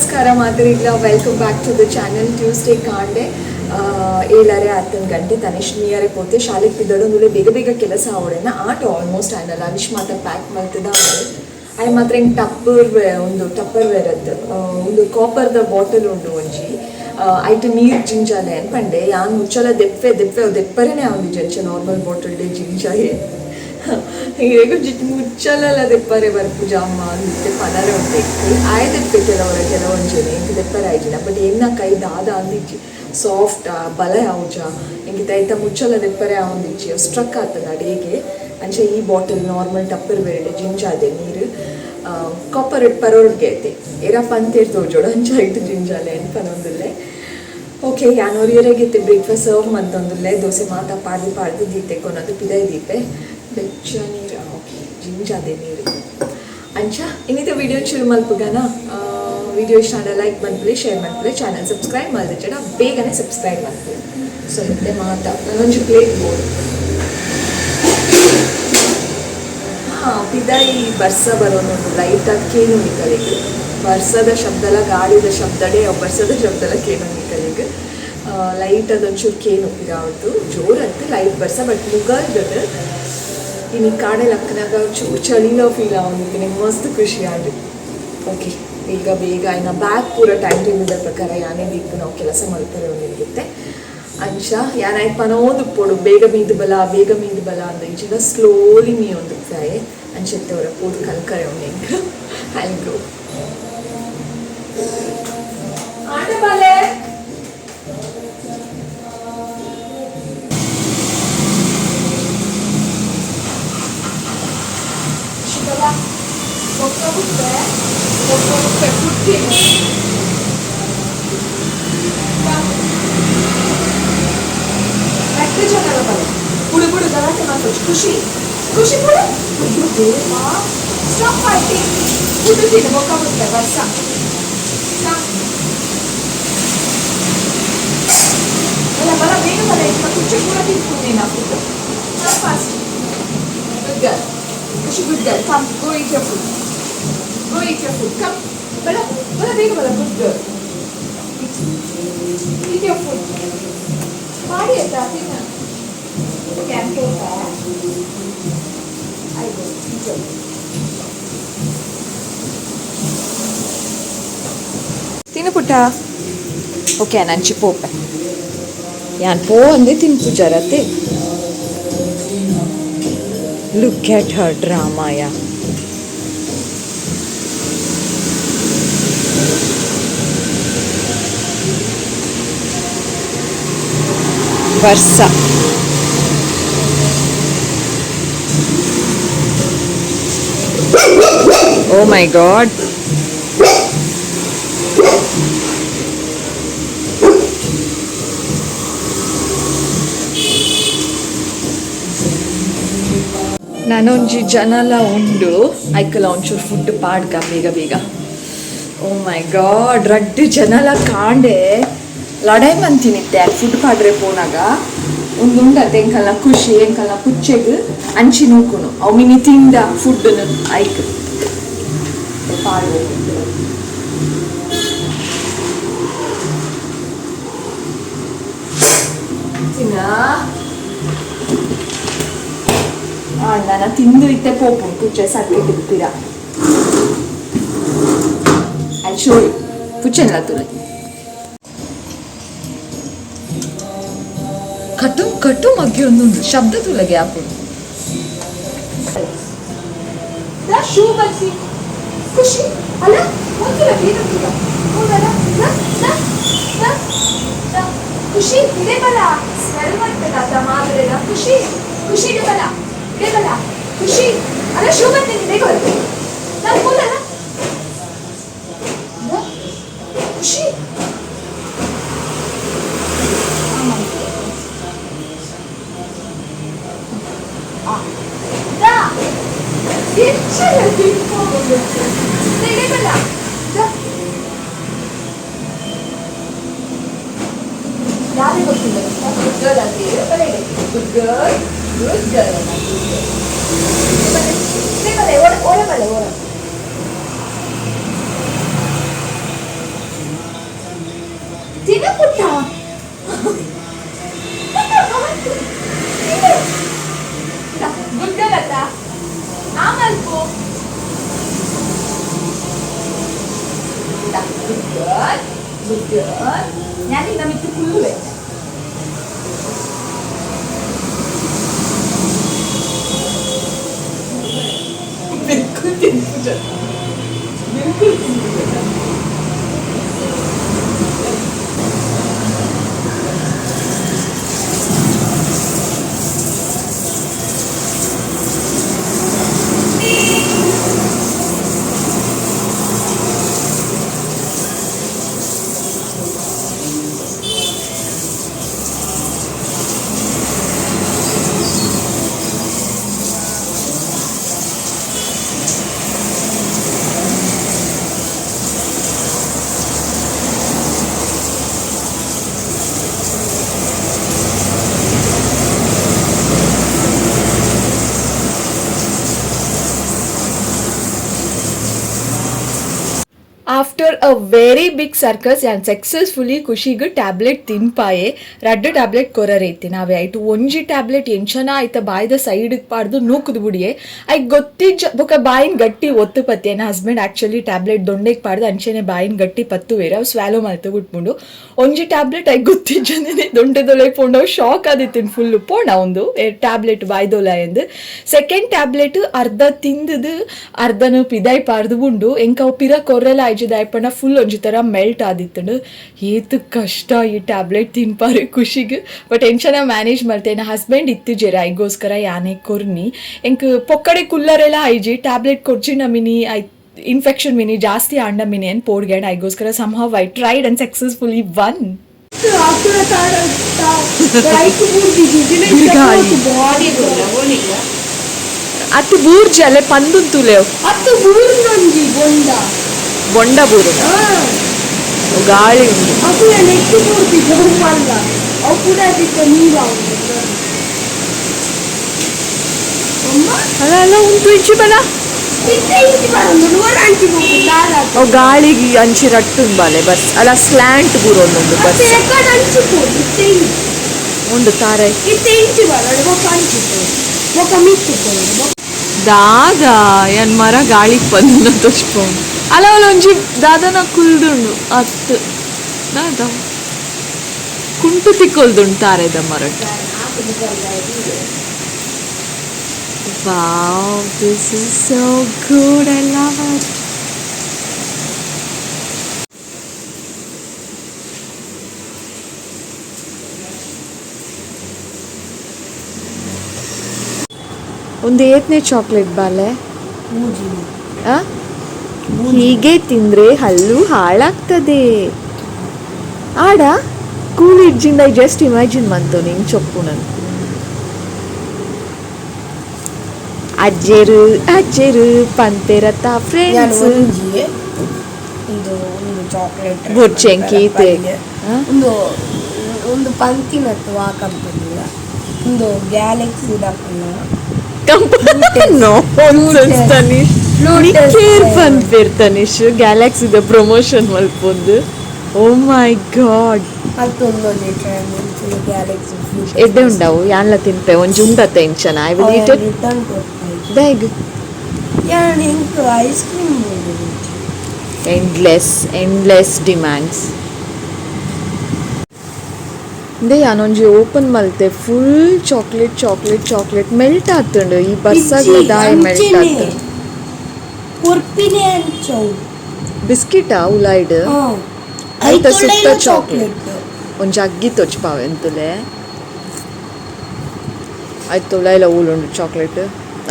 ನಮಸ್ಕಾರ ಮಾತೆರೆಗ್ಲ. Welcome back to the channel. Tuesday ಕಾಂಡೆ 7:30 ಆತನ ಗಂಟೆ. ತನಿಷ್ ಮೀಯರೆ ಪೋತೆ, ಶಾಲೆಗೆ ಪಿದಡೊಂದುಲ್ಲೆ. ಬೇಗ ಬೇಗ ಕೆಲಸ ಆವಡೆನ ಆಟ ಆಲ್ಮೋಸ್ಟ್ ಆಯ್ನಲ್ಲ. ಲಂಚ್ ಮಾತ್ರ ಪ್ಯಾಕ್ ಮಲ್ತದ. ಆಯ್ ಮಾತ್ರ ಹಿಂಗೆ ಟಪ್ಪರ್ ಒಂದು ಟಪ್ಪರ್ ವೇರದ್ದು ಒಂದು ಕಾಪರ್ದ ಬಾಟಲ್ ಉಂಡು ಒಂಜಿ. ಐಟ್ ನೀರು ಜಿಂಜಾಲೆ ಅನ್ಪಂಡೆ. ಯಾನ್ ಮುಚ್ಚಲ ದೆಪ್ಪೆ ದೆಪ್ಪೆ, ಅವು ದೆಪ್ಪರೇನೆ ಆವೊಂದಿಜ್ಜಿ. ಅಂಚ ನಾರ್ಮಲ್ ಬಾಟಲ್ ಡೇ ಜಿಂಜಾಯೆ. ಈರೆಗ್ ಮುಚ್ಚಲಲ ದೆಪ್ಪರೆ ಬರ್ಪುಜ ಅಮ್ಮ ಅಂದಿತ್ತೆ ಪನರೆ ಉಂಟು. ಆಯ್ ದೆಪ್ಪೆ ಕೆಲವರ ಕೆಲವೊಂಜೆನೆ, ಎಂಕ್ ದೆಪ್ಪರೆ ಆಯ್ಜಿನ. ಬಟ್ ಎನ್ನ ಕೈ ದಾದ ಅಂದಿಜ್ಜಿ, ಸಾಫ್ಟ್ ಬಲ ಯಾವುಜ ಎಂಕ್. ಐತ ಮುಚ್ಚಲ ದೆಪ್ಪರೆ ಆವೊಂದಿಜ್ಜಿ, ಸ್ಟ್ರಕ್ ಆತದ ಅಡಿಗೆ. ಅಂಚ ಈ ಬಾಟಲ್ ನಾರ್ಮಲ್ ಟಪ್ಪರ್ ಬೇರೆ ಜಿಂಜಾದೆ ನೀರು. ಕಾಪರ್ it ಪರೋಡ್ಗೆ ಐತೆ ಏರ ಪಂತೇರ್ ತೋಜೋಡು, ಅಂಚ ಐಟ್ ಜಿಂಜಾಲೆ ಅಂತ ಪನೊಂದುಲ್ಲೆ. ಓಕೆ, ಯಾನ್ ಒರಿಯರೆಗಿತ್ತೆ ಬ್ರೇಕ್ಫಾಸ್ಟ್ ಸರ್ವ್ ಮಂತೊಂದುಲ್ಲೆ. ದೋಸೆ ಮಾತ ಪಾಡ್ದು ಪಾಡ್ದು ದೀತೆ, ಕೊನೊದು ಪಿದೈ ದೀಪೆ. ಬೆಚ್ಚ ನೀರು, ಓಕೆ, ಜಿಂಜಾದೆ ನೀರು. ಅಂಚ ಇನ್ನಿತ ವಿಡಿಯೋ ಶುರು ಮಲ್ಪುಗನ. ವಿಡಿಯೋ ಇಷ್ಟ ಆಂಡ ಲೈಕ್ ಮನ್ಪುಲೆ, ಶೇರ್ ಮನ್ಪುಲೆ. ಚಾನಲ್ ಸಬ್ಸ್ಕ್ರೈಬ್ ಮಲ್ದಿಜ್ಜಡ ಬೇಗನೆ ಸಬ್ಸ್ಕ್ರೈಬ್ ಮನ್ಪುಲೆ. ಸೊ ಇತ್ತೆ ಮಾತ ನನೊಂಜಿ ಪ್ಲೇಟ್ ಬೋಡು. ಹಾಂ, ಪಿದಾಯಿ ಬರ್ಸ ಬರೋದೊಂದು ಲೈಟ್ ಆಗಿ ಕೇನು ನಿಕಲಿಗ್. ಬರ್ಸದ ಶಬ್ದಲ ಗಾಳಿದ ಶಬ್ದಡೇ ಅವು ಬರ್ಸದ ಶಬ್ದಲ ಕೇನು ನಿಕಲಿಗ್. ಲೈಟ್ ಅದೊಂಚೂರು ಕೇನು ಪಿದಾವಡ್ದು. ಜೋರತ್ತು ಲೈಟ್ ಬರ್ಸ, ಬಟ್ ಮುಗಲ್ದದ. ಇನ್ನು ಕಾಡೆ ಲಕ್ಕನಾಗ ಚೂರು ಚಳಿಲ ಫೀಲ್ ಆವೊಂದಿತ್ತು. ನಿಂಗೆ ಮಸ್ತ್ ಖುಷಿ ಆಂಡ್. ಓಕೆ, ಬೇಗ ಬೇಗ ಇನ್ನು ಬ್ಯಾಗ್ ಪೂರ ಟೈಮ್ ಟೇಬಲ್ದ ಪ್ರಕಾರ ಯಾನೇ ದೀಪು ನಾವು ಕೆಲಸ ಮಲ್ಪರೆ ಒಂದಿರುತ್ತೆ. ಅಂಚ ಯಾನಾಯ್ತು ಪನೋದು ಪೋಡು, ಬೇಗ ಮೀದು ಬಲ, ಬೇಗ ಮೀದು ಬಲ ಅಂದ. ಇಂಚಿನ ಸ್ಲೋಲಿ ಮೀ ಒಂದು ಫ್ಯಾಯೆ ಅಂಚೆತ್ತೆ ಅವರ ಪೋದು ಕಲ್ಕರೆ ಒಂದಿಂಗ್. I go. ಆಂಡ ಬಾಲೆ. ಶುಭಲ ಬೊಕ್ಕ ಬುಪ್ಪೆ, ಬೊಕ್ಕ ಬುಪ್ಪೆ ಪುಟ್ಟಿನ. ರಡ್ಡು ಜನರ ಬಲೆ. ಬುಡು ಬುಡು, ಗಲಾಟೆ ಮಾಡ್ಕೊಚ್ಚು. ಖುಷಿ, ಖುಷಿ, ಬುಡು. ಅಯ್ಯೋ ದೇವಾ, ಸ್ಟಾಪ್ ಫೈಟಿಂಗ್. ಫುಡ್ ತಿನ್ನು, ಬೊಕ್ಕ ಬುಪ್ಪೆ ಬರ್ಸ. Come. ಬಲ ಬಲ, ಬೇಗ ಬಲ. ಇಪ್ಪ ಕುಚ್ಚು ಕೂಡ ತಿನ್ಕೊಂಡು ನಾ food. Fast. Good girl Khushi, good girl. Come, go eat your food, go eat your food. Come, ಬಲ ಬಲ, ಬೇಗ ಬಲ. Good girl, eat your food. ಮಾಡಿ ಆಯ್ತಾ? ತಿನ್ನ. Campco. I go eat your food. ತಿನ್ನು ಪುಟ್ಟ. ಓಕೆ, ನಾನು ಪೋಪೆ. ಯಾನ್ ಪೋ ಅಂದೆ ತಿನ್ಪುಜಾರತ್ತೆ. Look at her drama, yeah. ಬರ್ಸ. Oh my God. ನಾನೊಂಜಿ ಜನಲ ಉಂಡು, ಐಕಲ ಒಂಚೂರು ಫುಡ್ ಪಾಡ್ಕ ಬೇಗ ಬೇಗ. ಓ ಮೈ ಗಾಡ್, ರಡ್ಡು ಜನಲ ಕಾಂಡೆ ಲಡಾಯಿ ಮಂತಿನಿತ್ತೆ ಫುಡ್ ಪಾಡ್ರೆ ಪೋನಾಗ. ಒಂದುಂಡತ್ತೆ ಎಂಕಲ್ನ ಖುಷಿ, ಎಂಕಲ್ನ ಪುಚ್ಚೆಗ್ ಅಂಚಿ ನೂಕುನು. ಅವು ಮಿನಿ ತಿಂದ ಫುಡ್ ಐಕ್ ಪಾಡು. ತಿನ್ನ. ನಾನು ತಿಂದು ಇತ್ತೆ ಪೋಪು. ಪುಚ್ಚೆ ಸರ್ಕಿಟ್ ಪಿರ. I show you. ಪುಚ್ಚೆಲ್ಲ ತುಲೆ. ಕಟ್ಟು ಕಟ್ಟು ಮಗ್ಗಿ ಒಂದುಂಡು ಶಬ್ದ ತುಲಗೆ ಆಪುಂಡು. ಶೂ ಬನ್ಸಿ ಖುಷಿ ಅಲ್ಲ ಒಂದಿಲ್ಲ ಬೇಗ. ಹೌದಲ್ಲ? ಖುಷಿ, ಇದೇ ಬಲ. ಸ್ಮೆಲ್ ಬರ್ತದ ಮಾತ್ರೆನ. ಖುಷಿ, ಖುಷಿ, ಇದೆ ಬಲ, ಇದೇ ಬಲ. ಖುಷಿ ಅಲ್ಲ, ಶೂ ಬರ್ತೀನಿ, ಬೇಗ ಬರ್ತೇನೆ ನಾನು. ಹೋದಲ್ಲ ಖುಷಿ. ದಾ ಎಚ್ಚರ ತಿನ್ಕೊಂಡು ಇದೇ ಬಲ. ದಾ. ಯಾರಿಗೆ ಗೊತ್ತಿಲ್ಲ? ಗುಡ್ ಗರ್ಲ್ ಅಂತ ಹೇಳಿ. Good girl, good girl, good girl. ಬಲೆ ಓಡ ಓಡ, ಬಲೆ ಓಡ. Good girl, good girl. ഞാൻ ನಿನ್ನ ಮಿತ್ತು ಕುಲ್ಲುವೆ. ಬಿಲ್ಕುಲ್ ತಿನ್ಪುಜ, ಬಿಲ್ಕುಲ್ ತಿನ್ಪುಜ. After a very big circus ಯಾನ್ ಸಕ್ಸಸ್ಫುಲಿ ಖುಷಿಗ್ ಟ್ಯಾಬ್ಲೆಟ್ ತಿನ್ಪಾಯೆ. ರಡ್ಡ್ ಟ್ಯಾಬ್ಲೆಟ್ ಕೊರರೆ ಇತ್ತಿ ನಾವೇ. ಐಟು ಒಂಜಿ ಟ್ಯಾಬ್ಲೆಟ್ ಎಂಚನ ಆಯ್ತ ಬಾಯ್ದ ಸೈಡ್ ಪಾಡ್ದು ನೂಕುದು ಬುಡಿಯೆ. ಐಕ್ ಗೊತ್ತಿಜ್ಜ. ಬೊಕ ಬಾಯಿನ್ ಗಟ್ಟಿ ಒತ್ತು ಪತ್ತೆ. ಎನ್ನ ಹಸ್ಬೆಂಡ್ ಆಕ್ಚುಲಿ ಟ್ಯಾಬ್ಲೆಟ್ ದೊಂಡೆಗ್ ಪಾಡ್ದು ಅಂಚೆನೆ ಬಾಯಿನ್ ಗಟ್ಟಿ ಪತ್ತುವೆರ್. ಅವು ಸ್ವ್ಯಾಲೋ ಮಲ್ತ್ ಬಿಟ್ಪುಂಡು. ಒಂಜಿ ಟ್ಯಾಬ್ಲೆಟ್ ಐಕ್ ಗೊತ್ತಿಜ್ಜಂದೆ ದೊಂಡೆದೊಳಗೆ ಪೋಂಡ. ಅವು ಶಾಕ್ ಆದಿತ್ತಿನ ಫುಲ್. ಪೋಂಡ ಒಂದು ಟ್ಯಾಬ್ಲೆಟ್ ಬಾಯ್ದೊಲ ಎಂದು. ಸೆಕೆಂಡ್ ಟ್ಯಾಬ್ಲೆಟ್ ಅರ್ಧ ತಿಂದದು ಅರ್ಧನು ಪಿದಾಯ್ ಪಾಡ್ದು ಉಂಡು. ಎಂಕ ಅವು ಪಿರ ಕೊರ್ರೆಲ ಆಯ್ಜಿ. ದಾಯೆ ಫುಲ್ ಒಂಜಿ ಥರ ಮೆಲ್ಟ್ ಆದಿತ್ತುಂಡು. ಏತ್ ಕಷ್ಟ ಈ ಟ್ಯಾಬ್ಲೆಟ್ ತಿನ್ಪಾರೆ ಖುಷಿಗೆ. ಬಟ್ ಎಂಚನ ಮ್ಯಾನೇಜ್ ಮಲ್ತೆ. ಹಸ್ಬೆಂಡ್ ಇತ್ತಿಜೆರ್, ಐಗೋಸ್ಕರ ಯಾನೆ ಕೊರ್ನಿ. ಎಂಕ್ ಪೊಕ್ಕಡೆ ಕುಲ್ಲರೆಲ್ಲ ಆಯ್ಜಿ. ಟ್ಯಾಬ್ಲೆಟ್ ಕೊರ್ಜಿನ ಮಿನಿ I infection mini ಜಾಸ್ತಿ ಆಂಡ ಮಿನಿ ಏನು ಪೋಡ್ಗ್ಯಾಂಡ್. ಐಗೋಸ್ಕರ somehow I tried and successfully won. ಅತ್ತು ಬೂರ್ಜಿ ಅಲ್ಲೇ ಪಂದುಂತುಲೇವ್. ಅತ್ತು ಬೂರ್ನೊಂಜಿ ಬೊಂಡ. ಬೊಂಡ ಬೂರು, ಗಾಳಿ ಉಂಡು. ಅಕುಲ ನೆಟ್ಟಿ ಪೂರ್ತಿ ಜೌಮಲ್ಲ ಅವು ಕೂಡ ದಿಕ್ಕ ನೀರು. ಅಮ್ಮ. ಅಲ್ಲ ಅಲ್ಲ, ಉಂಟು ಇಂಚಿ ಬಲ. ಇತ್ತೆ ಇಂಚಿ ಬರೊಂದು ನೂರ ಅಂಚಿ ಹೋಗು ದಾದ. ಅವು ಗಾಳಿಗೆ ಅಂಚಿ ರಟ್ಟುನ್ ಬಾಲೆ ಬಸ್ ಅಲ್ಲ, ಸ್ಲ್ಯಾಂಟ್ ಬೂರೊಂದುಂಡು ಬಸ್. ಅತ್ತೆ ಎಕ್ಕಡ ಅಂಚಿ ಪೋಡು ಇತ್ತೆ ಇಂಚಿ. ಉಂಡು ತಾರೆ. ಇತ್ತೆ ಇಂಚಿ ಬರಡು, ಬೊಕ್ಕ ಅಂಚಿ ಪೋಡು, ಬೊಕ್ಕ ಮಿತ್ತು ಪೋಡು, ಬೊಕ್ಕ. ದಾದಾ ಏನ್ ಮರ ಗಾಳಿಗೆ ಬಂದು ತೋಚ್ಪೋಂಡು. ಅಲ್ಲ ಅಲ್ಲ, ಒಂಜಿ ದಾದನ ಕುಲ್ದುಂಡು ಅತ್ತು. ದಾದ ಕುಂಟು ತಿಕ್ಕೊಲ್ದುಂಡು ತಾರೆದ ಮರಟ್. Wow, this is so good. I love it. ಒಂದು ಏತ್ನೇ ಚಾಕ್ಲೇಟ್ ಬಾಲೆ? ಆ? ಹೀಗೆ ತಿಂದ್ರೆ ಹಲ್ಲು ಹಾಳಾಗ್ತದೆ. ಆಡ ಕೂಲ್ ಇಜ್ಜಿಂದ I just imagine ಮಂತು ನಿಂಗೆ ಚೊಪ್ಪು ನನ್. ಅಜ್ಜೆರು ಅಜ್ಜೆರು ಪಂತೆರತ್ತ ಫ್ರೆಂಡ್ಸ್. ಒಂಜಿ ಒಂದು ಒಂದು ಚಾಕ್ಲೇಟ್. ಬೊರ್ಚೆಂಕಿ ಇತ್ತೆ. ಒಂದು ಒಂದು ಪಂತಿನತ್ತು ಆ ಕಂಪನಿಯ ಒಂದು ಗ್ಯಾಲಕ್ಸಿ ದಪ್ಪನ. ನೋ ತನಿಷ್, ನಿಕ್ಕೇರ್ ಪನ್ಪೇರ್ ತನಿಷ್ ಗ್ಯಾಲಕ್ಸಿದ ಪ್ರಮೋಷನ್ ಮಲ್ಪೊಂದು? Oh my God. ಅತ್ತೊಂದೊಂದು ಟ್ರೈ ಗ್ಯಾಲಕ್ಸಿ. ಎಡ್ಡೆ ಉಂಡವು, ಯಾನ್ಲ ತಿನ್ಪೆ. ಒಂಜಿ ಉಂಡತ್ತ ಇಂಚನ, I will eat it. Return ಕೊಡ್ತಾ ಬ್ಯಾಗ್. ಯಾನ್ ಎಂಕ್ ice cream. Endless endless demands ಇಂದೇ. ಯಾನೊಂಜಿ ಓಪನ್ ಮಲ್ತೆ, full chocolate, chocolate, chocolate melt ಆತುಂಡು. ಈ ಬರ್ಸಾಗ್ಲ ದಾಯ ಮೆಲ್ಟ್ ಆತುಂಡು? ಕೊರ್ಪಿನೆ ಅಂಚವು. ಬಿಸ್ಕಿಟಾ ಉಲಾಯ್ಡ್? ಐತ ಸುತ್ತ ಚಾಕ್ಲೇಟ್. ಒಂಜಿ ಅಗ್ಗಿ ತೊಚ್ಪಾವೆ ಎಂತುಲೆ ಆಯ್ತು. ಉಲಾಯ್ಲ ಉಂಡು ಚಾಕ್ಲೇಟ್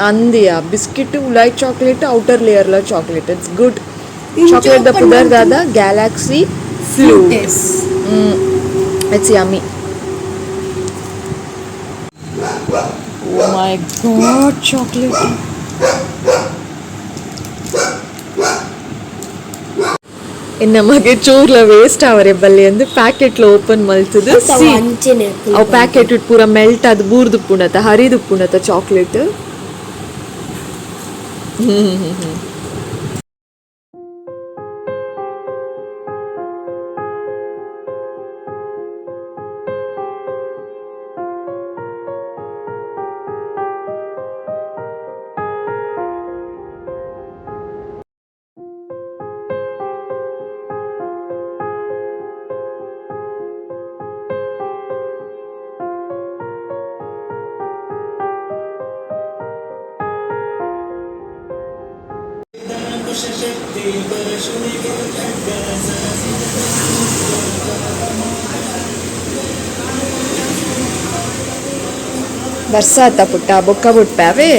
ಅಂದಿಯಾ. ಬಿಸ್ಕಿಟ್ ಉಲಾಯ್ ಚಾಕ್ಲೇಟ್, ಔಟರ್ ಲೇಯರ್ಲ chocolate. It's good. Chocolate the ಪುದರ್ ದಾದ? Galaxy flute. It's yummy. Oh my God, chocolate. ಎನ್ನ ಮಗೆ ಚೂರ್ಲ ವೇಸ್ಟ್ ಅವರೆ ಬಲ್ಲಿ ಅಂದ್ ಪ್ಯಾಕೆಟ್ಲ ಓಪನ್ ಮಲ್ತುದು. ಸಿ, ಅವು ಪ್ಯಾಕೆಟ್ ಪೂರ ಮೆಲ್ಟ್ ಆದ್ ಬೂರ್ದು ಪುಣತ ಹರಿದು ಪುಣತ ಚಾಕ್ಲೇಟ್. ಬರ್ಸಾತ ಪುಟ್ಟ ಬೊಕ್ಕ ಬುಟ್ಪ್ಯಾವೆ.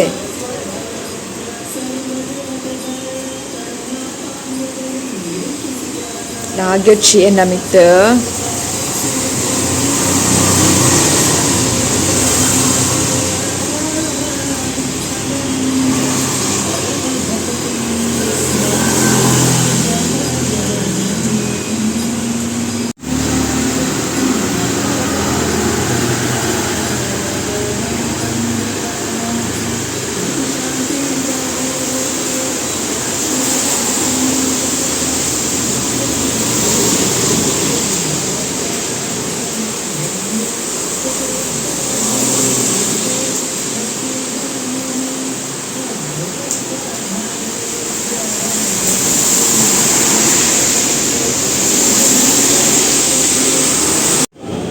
ಲಾಗ್ಯೊಚ್ಚಿ ಎನ್ನ ಮಿತ್ತ್.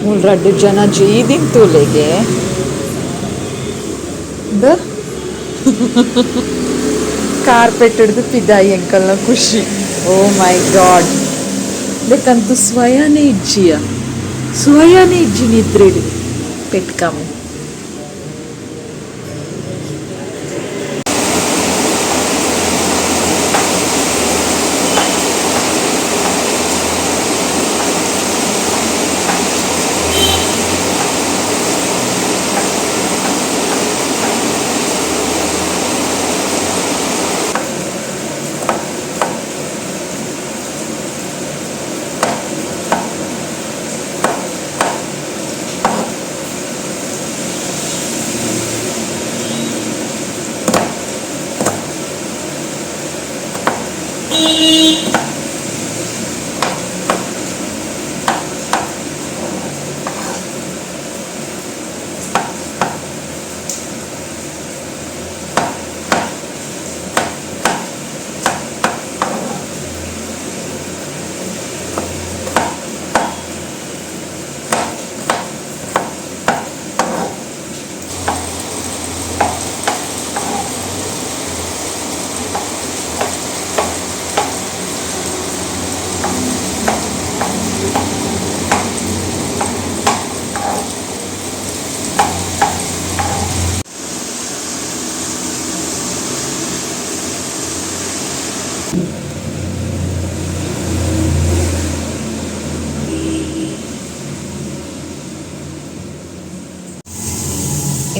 ಮೂಲು ರಡ್ಡ್ ಜನ ಜೀದಿನ್ ತೂಲೆಗೆ ದ ಕಾರ್ಪೆಟ್ ಹಿಡ್ದು ಪಿದಾಯಿ ಎಂಕಲ್ನ ಖುಷಿ. ಓ ಮೈ ಗಾಡ್, ಬೇಕಂತೂ ಸ್ವಯನೇ ಇಜ್ಜಿಯ, ಸ್ವಯನೇ ಇಜ್ಜಿ ನಿದ್ರೆಡ್ ಪೆಟ್ಕಮು.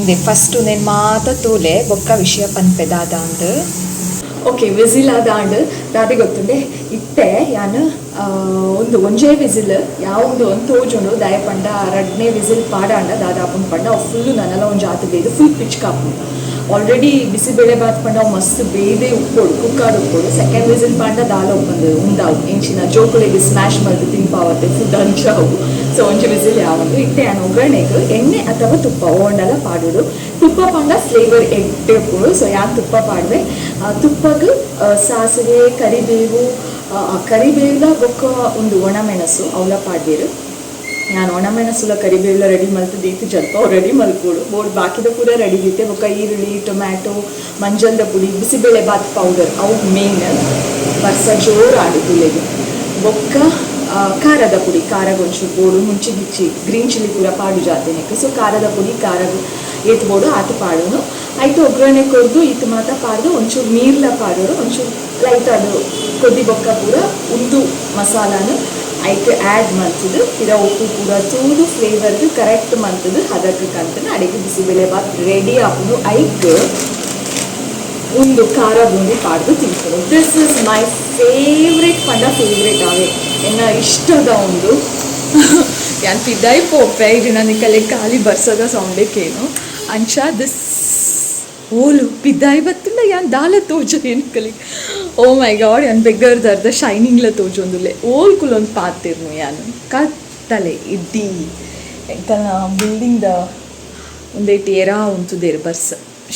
ಇಂದೆ ಫಸ್ಟ್ ನೇನ್ ಮಾತ ತೂಲೆ, ಬೊಕ್ಕ ವಿಷಯ ಪನ್ಪೆ ದಾದ ಅಂದ್. Okay, whistle ಆದಾಂಡ್. ದಾದೆ ಗೊತ್ತುಂಡೆ, ಇತ್ತೆ ಯಾನ್ ಒಂದು ಒಂಜೇ ವಿಸಿಲ್ ಯಾವೊಂದು ಒಂದು ತೋಜುಂಡು. ದಾಯ ಪಂಡ ರಡ್ನೇ ವಿಸಿಲ್ ಪಾಡಾಂಡ ದಾದಾಪುಂಡು ಪಂಡ ಅವು ಫುಲ್ಲು ನನಲ ಒಂಜಿ ಆತ್ ಬೇದು ಫುಲ್ ಪಿಚ್ಕಾಪುಂಡು. ಆಲ್ರೆಡಿ ಬಿಸಿಬೇಳೆ ಬಾತ್ ಪಂಡ ಅವು ಮಸ್ತ್ ಬೇದೆ ಉಪ್ಪೊಡು, ಕುಕ್ಕಾಡ್ ಉಪ್ಪೊಡು. ಸೆಕೆಂಡ್ ವಿಸಿಲ್ ಪಾಂಡ ದಾಲ ಉಪ್ಪಂದು ಉಂದಾವು ಎಂಚಿನ ಜೋಕುಲೆಗ್ ಸ್ಮ್ಯಾಶ್ ಮಲ್ತ್ ತಿನ್ಪಾವತ್ತೆ ಫುಡ್ ಅಂಚಾವು. ಸೊ ಒಂಜಿ ವಿಸಿಲ್ ಯಾವೊಂದು. ಇತ್ತೆ ಯಾನ್ ಒಗ್ಗರಣೆಗ್ ಎಣ್ಣೆ ಅಥವಾ ತುಪ್ಪ ಓಂಡಲ ಪಾಡೊಡು. ತುಪ್ಪ ಪಂಡ ಫ್ಲೇವರ್ ಎಡ್ಡೆ ಉಪ್ಪೊಡು. ಸೊ ಯಾನ್ ತುಪ್ಪ ಪಾಡುವೆ. ತುಪ್ಪಗ್ ಸಾಸಿವೆ, ಕರಿಬೇವು, ಕರಿಬೇವುಲ ಬೊಕ್ಕ ಒಂದು ಒಣಮೆಣಸು ಅವಲ ಪಾಡ್ವೆರ್. ಯಾನ್ ಒಣಮೆಣಸುಲ ಕರಿಬೇವುಲ ರೆಡಿ ಮಲ್ತ್ ದೀತ್ ಜಲ್ಪ ಅವು ರೆಡಿ ಮಲ್ಪೊಡು. ಬೋಡ್ ಬಾಕಿದ ಪೂರ ರೆಡಿ ದೀತೆ. ಬೊಕ್ಕ ಈರುಳ್ಳಿ, ಟೊಮ್ಯಾಟೊ, ಮಂಜಲ್ದ ಪುಡಿ, ಬಿಸಿಬೇಳೆ ಬಾತ್ ಪೌಡರ್ ಅವು ಮೇನ್. ಬರ್ಸ ಜೋರು ಆಂಡ್ ತೂಲೆಗ್. ಬೊಕ್ಕ ಖಾರದ ಪುಡಿ, ಖಾರಗ್ ಒಂಚೂರು ಬೋಡು, ಮುಂಚಿ ಗಿಚ್ಚಿ ಗ್ರೀನ್ ಚಿಲ್ಲಿ ಪೂರ ಪಾಡು ಜಾತಿನೆಕ್. ಸೊ ಖಾರದ ಪುಡಿ ಖಾರಗ್ ಏತ್ ಬೋಡು ಆತ್ ಪಾಡುನು. ಐತ ಒಗ್ಗರಣೆ ಕೊರ್ದು ಈತ್ ಮಾತ ಪಾಡ್ದು ಒಂಚೂರು ನೀರ್ಲ ಪಾಡೋಡು. ಒಂಚೂರು ಲೈಟ್ ಅದು ಕೊದಿ ಬೊಕ್ಕ ಪೂರ ಉಂದು ಮಸಾಲಾನು ಐಕ್ ಆ್ಯಡ್ ಮಲ್ತುದು ಪಿರ ಉಪ್ಪು ಪೂರ ತೂದು ಫ್ಲೇವರ್ಗ್ ಕರೆಕ್ಟ್ ಮಲ್ತುದು ಹದಕ್ ಕಂತುನ ಅಡೆಗ್ ಬಿಸಿಬೇಳೆ ಬಾತ್ ರೆಡಿ ಆಪುಂಡು. ಐಕ್ ಉಂದು ಖಾರ ಬೂಂದಿ ಪಾಡ್ದು ತಿನ್ಪುನು. This is my favourite ಪಂಡ ಫೇವ್ರೇಟ್ ಆವೆ, ಎನ್ನ ಇಷ್ಟದ ಉಂದು. ಯಾನ್ ಪಿದಾಯಿ ಪೋಪೆ ಇಜಿಂಡ ನಿಕಲೆ ಖಾಲಿ ಬರ್ಸದ ಸೌಂಡೇ ಕೇನು. ಅಂಚ this ಓಲು ಪಿದಾಯಿ ಬತ್ತುಂಡ ಯಾನ್ ದಾಲ ತೋಜೆ ನಿಕಲೆಗ್. ಓ ಮೈ ಗಾಡ್, ಯಾನ್ ಬೆಗ್ಗರ್ದ ಅರ್ಧ ಶೈನಿಂಗ್ಲ ತೋಜೊಂದುಲ್ಲೆ. ಓಲ್ ಕುಲೊಂದು ಪಾತೆರ್ನು ಯಾನ್ ಕತ್ತಲೆ ಇಡ್ಡಿ ಎಂಕಲ್ನ ಬಿಲ್ಡಿಂಗ್ದ ಉಂದೆಟ್ ಏರಾ ಉಂತುದೆರ್ ಬರ್ಸ.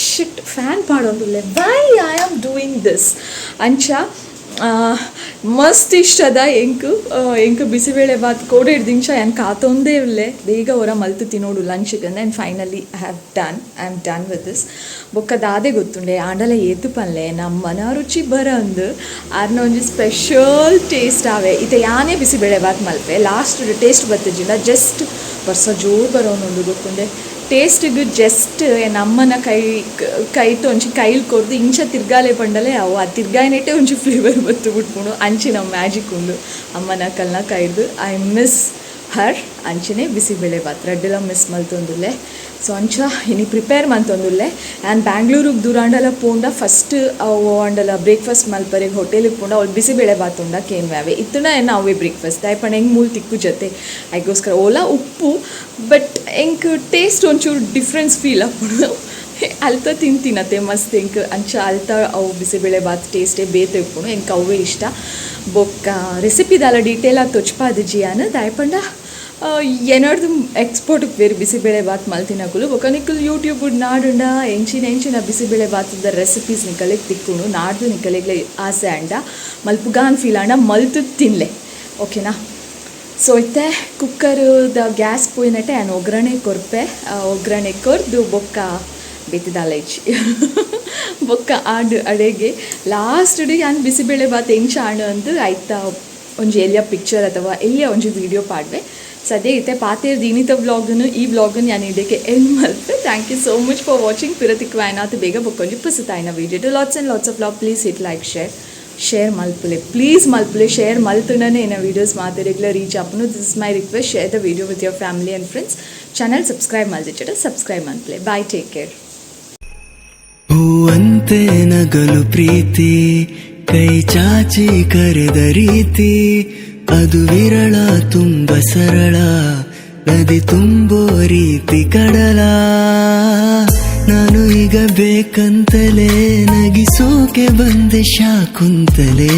ಶಿಟ್, fan ಪಾಡೊಂದುಲ್ಲೆ. Why I am doing this? ಅಂಚ ಮಸ್ತ್ ಇಷ್ಟದ ಎಂಕ್. ಎಂಕ್ ಬಿಸಿಬೇಳೆ ಬಾತ್ ಕೋಡೆ ದಿಂಚ ಯಾನ್ ಕಾತೊಂದೇ ಉಲ್ಲೆ, ಬೇಗ ಹೊರ ಮಲ್ತು ತಿನ್ನೋಡು lunch. And finally I have done, I am done with this. ಬೊಕ್ಕ ದಾದೆ ಗೊತ್ತುಂಡೆ, ಆಂಡಲ ಏತು ಪನ್ಲೆ, ನಮ್ಮನ ರುಚಿ ಬರಂದು ಆರ್ನ ಒಂಜಿ ಸ್ಪೆಷಲ್ ಟೇಸ್ಟ್ ಆವೆ. ಇತ್ತೆ ಯಾನೇ ಬಿಸಿಬೇಳೆ ಬಾತ್ ಮಲ್ಪೆ, ಲಾಸ್ಟ್ ಟೇಸ್ಟ್ ಬತ್ತಿಜಿಂಡ ಜಸ್ಟ್ ಬರ್ಸ ಜೋರು ಬರೋನುಂಡು ಗೊತ್ತುಂಡೆ. ಟೇಸ್ಟಿಗೆ ಜಸ್ಟ್ ನಮ್ಮನ ಕೈ ಕೈಟ್ ಒಂಜಿ ಕೈಲ್ ಕೊರ್ದು ಇಂಚ ತಿರ್ಗಾಲೆ ಪಂಡಲೆ ಅವು ಆ ತಿರ್ಗಾಯಿನೆಟ್ಟೆ ಒಂಜಿ ಫ್ಲೇವರ್ ಬತ್ತು ಬಿಟ್ಪುಂಡು. ಅಂಚಿನ ಮ್ಯಾಜಿಕ್ ಉಂಡು ಅಮ್ಮನ ಕಲ್ನ ಕೈಡ್ದು. I miss her. ಅಂಚನೆ ಬಿಸಿಬೇಳೆ ಬಾತ್ ರಡ್ಡೆಲ ಮಿಸ್ ಮಲ್ತೊಂದುಲ್ಲೆ. ಸೊ ಅಂಚ ಇನಿ ಪ್ರಿಪೇರ್ ಮಲ್ತೊಂದುಲ್ಲೆ. ಆ್ಯಂಡ್ ಬ್ಯಾಂಗ್ಳೂರಿಗೆ ದೂರಾಂಡಲ ಪೋಂಡ ಫಸ್ಟ್ ಅವು ಆಂಡಲ ಬ್ರೇಕ್ಫಾಸ್ಟ್ ಮಲ್ಪರೆಗ್ ಹೋಟೆಲಿಗೆ ಪೋಂಡ ಅವ್ಳು ಬಿಸಿಬೇಳೆ ಬಾತ್ ಉಂಡ ಕೇನ್ವ್ಯಾವೆ ಇತ್ತುಂಡ ಎನ್ನ ಅವೇ ಬ್ರೇಕ್ಫಾಸ್ಟ್ ದಾಯೆ ಹೆಂಗೆ ಮೂಲು ತಿಕ್ಕು ಜೊತೆ ಐಗೋಸ್ಕರ ಓಲಾ ಉಪ್ಪು, ಬಟ್ ಎಂಕ್ ಟೇಸ್ಟ್ ಒಂಚೂರು ಡಿಫ್ರೆನ್ಸ್ ಫೀಲ್ ಆಪುಂಡು. ಅಲ್ತ ತಿಂತಿನತೆ ಮಸ್ತ್ ಎಂಕ್. ಅಂಚ ಅಲ್ತ ಅವು ಬಿಸಿಬೇಳೆ ಬಾತ್ ಟೇಸ್ಟೇ ಬೇತೆ ಉಪ್ಪುಂಡು, ಎಂಕ್ ಅವೇ ಇಷ್ಟ. ಬೊಕ್ಕ ರೆಸಿಪಿ ದಾಲ ಡೀಟೇಲ್ ಆಗಿ ತೊಚ್ಪಾದಿಜಿ ಯಾನ್, ದಾಯೆ ಪಂಡ ಏನಾರ್ದು ಎಕ್ಸ್ಪೋರ್ಟ್ ಬೇರೆ ಬಿಸಿಬೇಳೆ ಬಾತ್ ಮಲ್ತಿನಕುಲು. ಬೊಕ್ಕ ನಿಕುಲು ಯೂಟ್ಯೂಬ್ ನಾಡುಂಡ ಎಂಚಿನ ಎಂಚಿನ ಬಿಸಿಬೇಳೆ ಬಾತದ ರೆಸಿಪೀಸ್ ನಿಕಲೆಗ್ ತಿಕ್ಕುಂಡು. ನಾಡ್ದು ನಿಕಲೆಗ್ಲ ಆಸೆ ಅಂಡ ಮಲ್ಪುಗಾನ್ ಫೀಲ್ ಆಂಡ ಮಲ್ತು ತಿನ್ಲೆ, ಓಕೆನಾ? ಸೊ ಇತ್ತೆ ಕುಕ್ಕರ್ದ ಗ್ಯಾಸ್ ಪೋಯಿನಟ್ಟೆ ಯಾನ್ ಒಗ್ಗರಣೆ ಕೊರ್ಪೆ. ಒಗ್ಗರಣೆ ಕೊರ್ದು ಬೊಕ್ಕ ಬೇತೆ ಇಜ್ಜಿ. ಬೊಕ್ಕ ಆಂಡ್ ಅಡೆಗೆ ಲಾಸ್ಟ್ ಯಾನ್ ಬಿಸಿಬೇಳೆ ಬಾತ್ ಎಂಚ ಆಂಡ್ ಅಂದ್ ಐತ ಒಂಜಿ ಎಲ್ಯ ಪಿಕ್ಚರ್ ಅಥವಾ ಎಲ್ಯ ಒಂಜಿ ವೀಡಿಯೋ ಪಾಡ್ವೆ. ಸದ್ಯ ಇತ್ತೆ ಪಾತೆರ್ದು ಇನಿತ ವ್ಲಾಗನ್ನು, ಈ ವ್ಲಾಗನ್ನು ಯಾನ್ ಇಡೆಗೆ ಎಂಡ್ ಮಲ್ಪೆ. Thank you so much for watching. ಪಿರತಿಕ್ ಆಯ್ನಾತ್ ಬೇಗ ಬೊಕ್ಕೊಂಜಿ ಪುಸತಾಯಿನ video. Lots and lots of love. Please hit like, share, share ಮಲ್ಪುಲೆ, ಪ್ಲೀಸ್ ಮಲ್ಪುಲೆ. ಶೇರ್ ಮಲ್ತುಂಡನೆ ಎನ್ನ ವೀಡಿಯೋಸ್ ಮಾತೆರೆಗ್ಲ ರೀಚ್ ಆಪುಂಡು. This is my request. Share the video with your family and friends. Channel subscribe ಮಲ್ದಿಚ್ಚಡ subscribe ಮಲ್ಪಲೆ. Bye, take care. ಹೂವಂತೆ ನಗಲು ಪ್ರೀತಿ, ಕೈ ಚಾಚಿ ಕರೆದ ರೀತಿ, ಅದು ವಿರಳ, ತುಂಬ ಸರಳ, ನದಿ ತುಂಬೋ ರೀತಿ ಕಡಲ. ನಾನು ಈಗ ಬೇಕಂತಲೇ ನಗಿಸೋಕೆ ಬಂದೆ ಶಾಕುಂತಲೇ.